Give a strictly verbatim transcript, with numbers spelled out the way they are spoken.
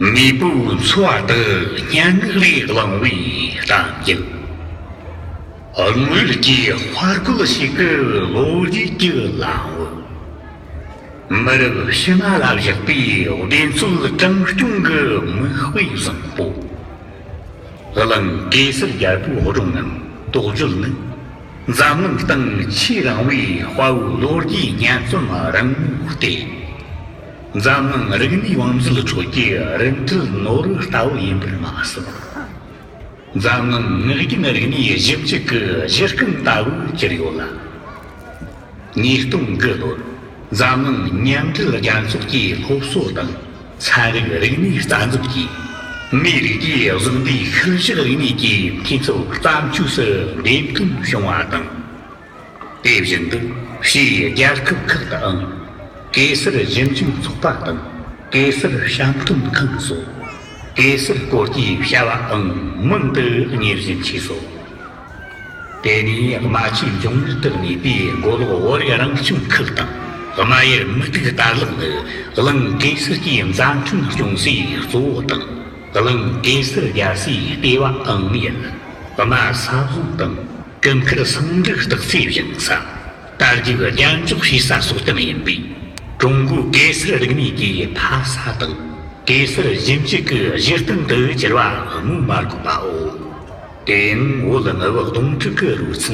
མེས་པོའི་འཚོ་བ་དུ་སྙན་ངག་ལས་བླངས་པའི་གཏམ་རྒྱུད། དངོས་ཡོད་ཀྱི་དཔའ་རྒོད་ཞིག་གི་ལོ་རྒྱུས་ཀྱི་ལམ་བུ། མི་རབས་ཕྱི་མ་ལ་བཞག་པའི་བདེན་འཚོལ་དྲང་སྐྱོང་གི་མིག་དཔེ་བཟང་པོ། གླིང་གེ་སར་རྒྱལ་པོའི་སྒྲུང་ངམ་དོགས་བརྗོད་ནི། འཛམ་གླིང་སྟེང་ཆེས་རིང་བའི་དཔའ་བོའི་ལོ་རྒྱུས་སྙན་རྩོམ་རིང་མོའི་སྟེང་། འཛམ་གླིང་རིག་གནས་དབང་འཛུགས་ཁྲོད་ཀྱི་རིན་བྲལ་ནོར་བུ་ལྟ་བུ་ཡིན་པར་མ་ཟད། འཛམ་གླིང་ངག་རྒྱུན་རིག་གནས་ཞིབ་འཇུག་གི་གཞི་རྐང་ལྟ་བུར་གྱུར་ཡོད་ལ། ཉིས་སྟོང་དགུ་ལོར་འཛམ་གླིང་མཉམ་འབྲེལ་རྒྱལ་ཚོགས་ཀྱི་སློབ་གསོ་དང་ཚན་རིག་རིག་གནས་རྩ་འཛུགས་ཀྱིས་མིའི་རིགས་ཀྱི་གཟུགས་འདས་ཤུལ་བཞག་རིག་གནས་ཀྱི་འཐུས་ཚབ་བརྩམས་ཆོས་སུ་འདེམས་ཐོན་བྱུང་བ་དང་། དེ་བཞིན་དུ་ཕྱིའི་རྒྱལ་ཁབ་ཁག་ཏུའང་གེ་སར་ཞིབ་འཇུག་ཚོགས་པ་དང་གེ་སར་བཤམས་སྟོན་ཁང་སོགས་གེ་སར་སྐོར་གྱི་བྱ་བའང་མང་དུ་གཉེར་བཞིན་མཆིས་སོ། དེ་ནས་རྨ་ཆུའི་འབྱུང་གནས་དུ་གནས་པའི་མགོ་ལོག་བོད་རིགས་རང་སྐྱོང་ཁུལ་དང་རྨ་ཡུལ་མུ་ཏིག་དར་ལག་ནི་གླིང་གེ་སར་གྱི་མཛའ་མཐུན་སྐྱོང་སའི་གཙོ་བོ་དང་གླིང་གེ་སར་རྒྱལ་སའི་ལྟེ་བའང་ཡིན། རྨ་ས་བཟོ་དང་ཀུན་མཁར་སེང་འབྲུག་སྟག་རྩེ་བཞེངས་ས། རྟ་རྒྱུག་རྒྱན་འཇོག་བྱེད་ས་སོགས་དུ་ཡིན་པས། ཀྲུང་གོའི་གེ་སར་རིག་གནས་ཀྱི་ཕ་ས་དང་གེ་སར་ཞིབ་འཇུག་གི་གཞི་རྟེན་དུ་གྱུར་པ་སྨོས་མ་དགོས་པའོ། དེ་ཡང་བོད་ངུ་བོ་གདུང་དྲུག་གི་རུས་